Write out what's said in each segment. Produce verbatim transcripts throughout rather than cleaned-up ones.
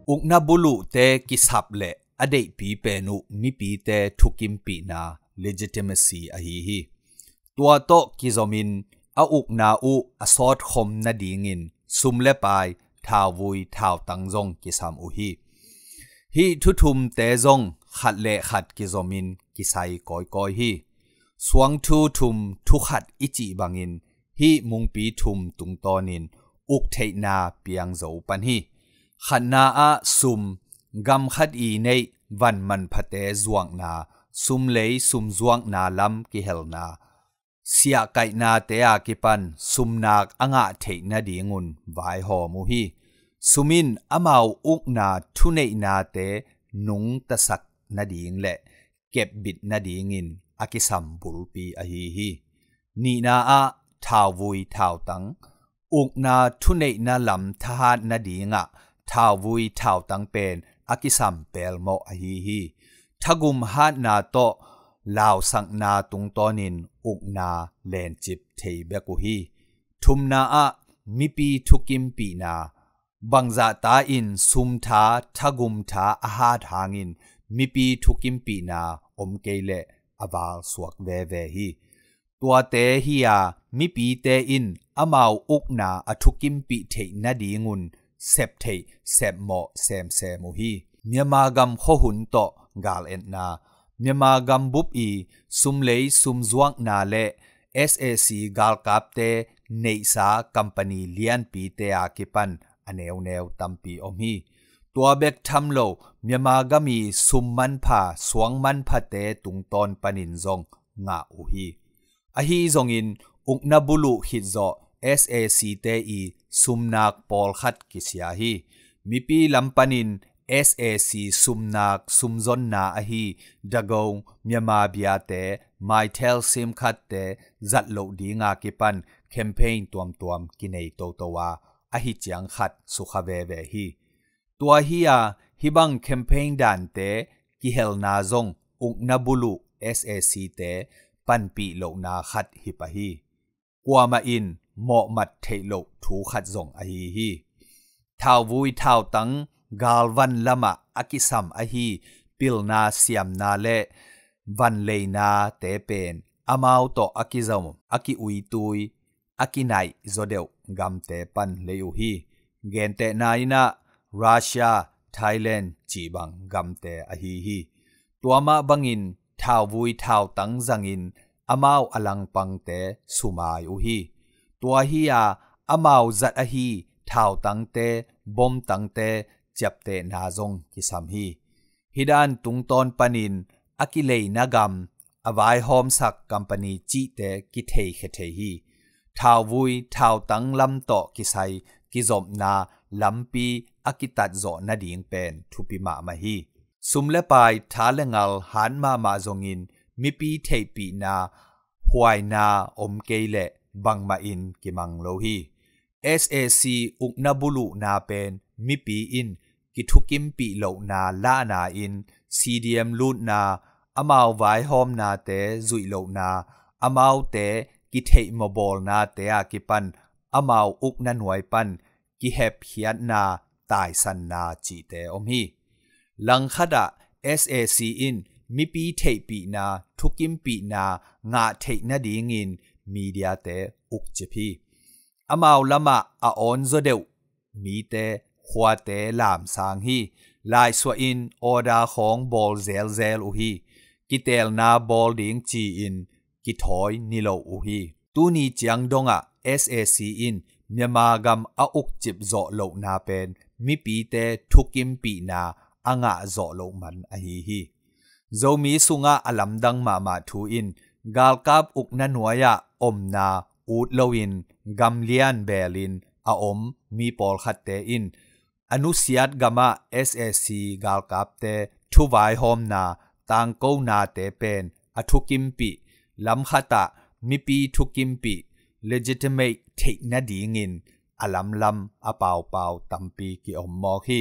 Ukna buluhte kisap le a deihpi pen uh mipite thukimpihna, legitimacy, ahi hi. Tua tawh kizomin a ukna uh a sawtkhom nadingin sum le pai, thauvui thautang zong kisam uh hi. Hih thuthumte zong khat le khat kizomin kisai kawikawi hi. Suangthu thum thukhat i cih bangin hih mungpi thum tungtawnin uktheihna piangzo pan hi. Khatna ah sum, gam khat i neih van manphate zuakna, sumlei sumzuakna lam kihelna, siahkaihnate a kipan sumnak a ngah theih nadingun vaihawm uh hi. Sum in amau ukna thuneihnate nungtasak nading le kepbit nadingin a kisam bulpi ahi hi. Nihna ah thauvui thautang, ukna thuneihna lam thahat nadingah thauvui thautang pen a kisam pelmawh ahi hi. Thagum hatna tawh lausakna tungtawnin ukna lencip thei bek uh hi. Thumna ah mipi thukimpihna, bangzahta in sumtha, thagumtha a hat hangin mipi thukimpihna om kei leh a valsuak veve hi. Tuate hi-a mipite in amau ukna a thukimpih theih nadingun septheih sepmawh semsem uh hi. Myanmar gam khuahun tawh galetna, Myanmar gambup i sumlei sumzuakna le S A C galkapte neihsa company lianpite a kipan a neuneu tampi om hi. Tua bek tham lo, Myanmar gam i sum manpha, suang manphate tungtawn panin zong ngah uh hi. Ahi zongin ukna buluh khit zawh S A C te i sumnak pawlkhat kisia hi. Mipi lam panin S A C sumnak sumzonna ahi Dagon, Myanmar biate, Mytel sim card te zat loh dinga kipan campaign tuamtuam kinei toto a, ahi ciang khat sukha veve hi. Tua hi-a hih bang campaign dante kihelna zong ukna buluh S A C te panpih lohna khat hi pah hi. Kuamah in mawhmat theih loh thu khat zong ahi hi. Thauvui thautang galvan lamah a kisam ahi pilna siamna le vanleina te pen amau tawh a kizom, a kiuitui, a kinaih zaw deuh gamte pan lei uh hi. Gentehna in ah Russia, Thailand cih bang gamte ahi hi. Tua mah bangin thauvui thautang zangin amau a langpangte sumai uh hi. Tua hi-a amau zat ahi thautangte, bomtangte ciaptehna zong kisam hi. Hih dan tungtawn panin a kileina gam, a vaihawmsak company cihte kitheikhe thei hi. Thauvui thautang lam tawh kisai kizopna lampi a kitatzawh nading pen thupi mahmah hi. Sum le pai, tha le ngal hat mahmah zongin mipi theihpihna, huaina om kei leh bangmah in kimang lo hi. S A C ukna buluhna pen mipi in kithukimpih lohna lahna in C D M lutna, amau vaihawmnate zuih lohna, amaute kitheihmawbawlnate a kipan amau ukna nuai pan kihepkhiatna, taisanna cihte om hi. Langkhatah S A C in mipi theihpihna, thukimpihna ngah theih nadingin mediate ukcip hi. Amau lamah a awnzaw deuh mite, khuate lamsang hi. Laisuah in order khawng bawl zelzel uh hi. Kiteelna bawl ding ci-in kithawi nilo uh hi. Tuni ciang dongah S A C in Myanmar gam a ukcip zawh lohna pen mipite thukimpihna a ngah zawh loh man ahi hi. Zomi sungah a lamdang mahmah thu in galkap ukna nuai-ah omna ut loin gamlian beelin a om mi pawlkhatte in a nusiat gamah S A C galkapte thuvaihawmna, tangkonate pen a thukimpih, lamkhatah mipi thukimpih, legitimate theih nadingin a lamlam a paupau tampi ki-om mawk hi.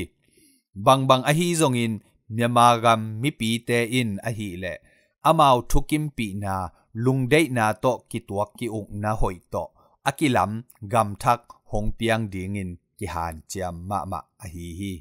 Bangbang ahi zongin Myanmar gam mipite in ahileh amau thukimpihna, lungdeihna tawh kituak ki-ukna hoih tawh a kilam gamthak hong piang dingin kihanciam mahmah ahi hi.